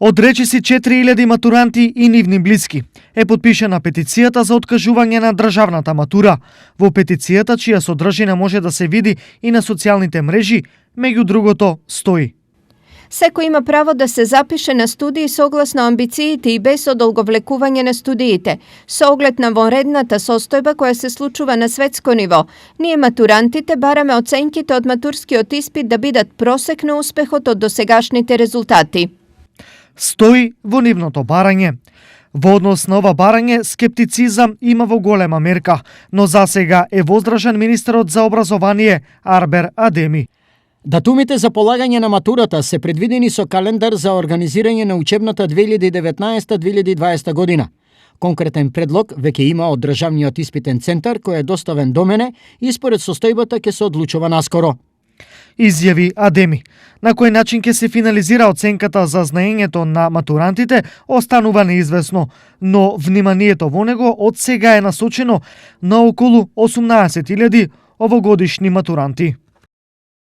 Од речиси 4000 матуранти и нивни блиски е потпишана петицијата за откажување на државната матура. Во петицијата, чија содржина може да се види и на социјалните мрежи, меѓу другото стои: Секој има право да се запише на студии согласно амбициите и без одолговлекување на студиите, со оглед на вонредната состојба која се случува на светско ниво. Ние матурантите бараме оценките од матурскиот испит да бидат просек на успехот од досегашните резултати. Стои во нивното барање. Во однос на ова барање, скептицизам има во голема мерка, но засега е воздржан министерот за образование Арбер Адеми. Датумите за полагање на матурата се предвидени со календар за организирање на учебната 2019-2020 година. Конкретен предлог веќе има од Државниот испитен центар кој е доставен до мене и според состојбата ќе се одлучува наскоро. Изјави Адеми. На кој начин ќе се финализира оценката за знаењето на матурантите останува неизвестно, но вниманието во него од сега е насочено на околу 18.000 овогодишни матуранти.